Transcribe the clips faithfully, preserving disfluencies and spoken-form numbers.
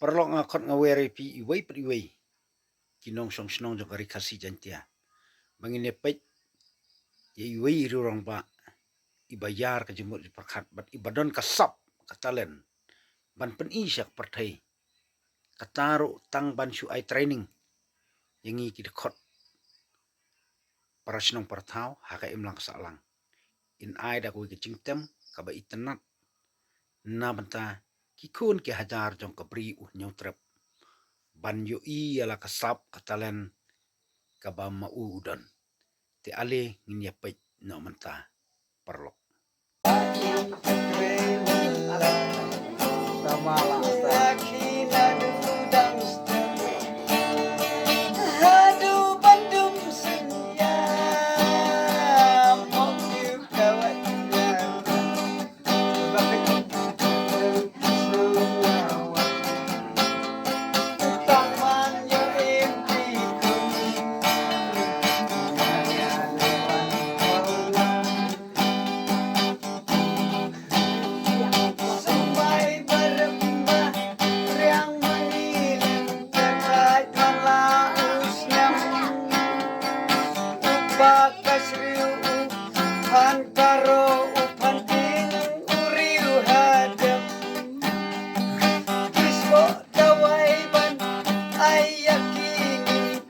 Paralok, nga khot nga wer ïa phi iwei pat iwei ki nongshong shnong jong ka Ri Khasi Jaiñtia ba ngin ïa peit ïa iwei i rangbah iba ïar ka jingmut jingpyrkhat bad iba don ka sap ka talent ban pyni sha ka pyrthei. Kata ruh tang ban shu ai training ïa ngi ki dkhot para shnong para thaw ha ka imlang ka sahlang. In ai da kawei ka jingtem kaba itynnad na bynta ki khun ki hajar jong ka Bri U Hynñiewtrep ban ïohi ïa la ka sap ka talent kaba ma u u don. Te ale ngin ïa peit noh mynta, paralok.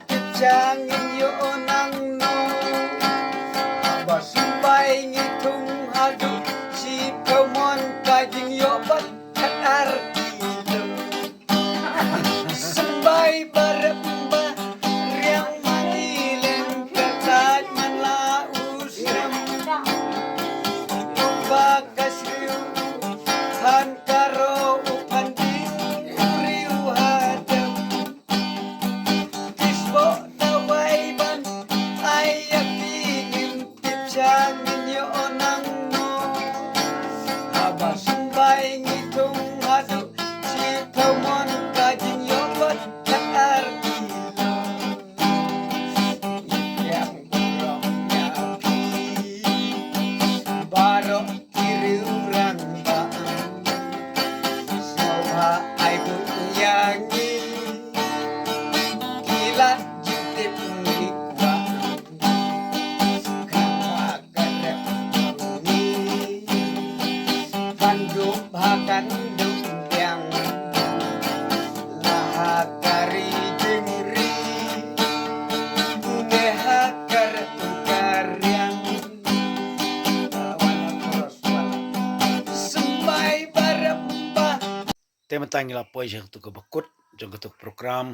Tip sha ngin ïoh nangno. Haba symbai ngi thung haduh shiphew mon ka jingïoh bad khatar kilo. Symbai barep ba riang ma ngi leng kyrtait man la u snem. Ba ka sriew han karo u phan ding u riu hadem. Tisbo dawai ban ai ïa phi ngin tip sha ngin ïoh nangno. Haba symbai ngi thung haduh shiphew mon ka jingïoh bad khatar kilo. Ïa phi baroh ki riew rangbah. Sngewbha ai buit ïa ngi ki lad jingtip ngi kwah. Khnang ba ka rep jong ngi ban dup ha kan dup biang. La ha ka ri jingri ne ha ka rep ka riang. Te mynta ngi la poi sha katu kaba kut jong katu ka program.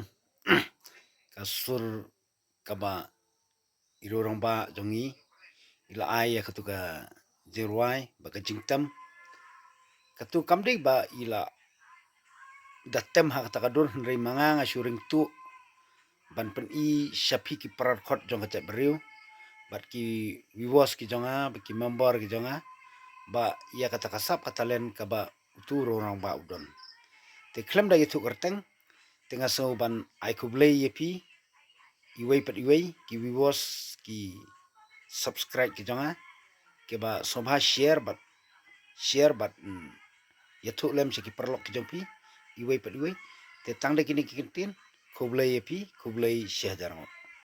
Ka sur kaba i rangbah jong ngi i la ai ïa katu ka jingrwai bad ka jingtem. Katu kam dei ba i la da tem ha kata ka dur, hynrei ma nga nga shu ring tuh ban pyni sha phi ki para dkhot jong ka jaitbynriew bad ki viewers ki jong nga bad ki member ki jong nga ba ïa kata ka sap ka talent kaba utu u rangbah u don. Te khlem da ïathuh kyrteng, te nga sngew ban ai khublei ïa phi iwei pat iwei, ki viewers, ki subscribe ki jong nga, kiba sngewbha share bad, share bad, mm, ïathuh lem sha ki paralok ki jong phi iwei pat iwei. Te tang da kine ki kyntien, khublei ïa phi, khublei shihajar ngut.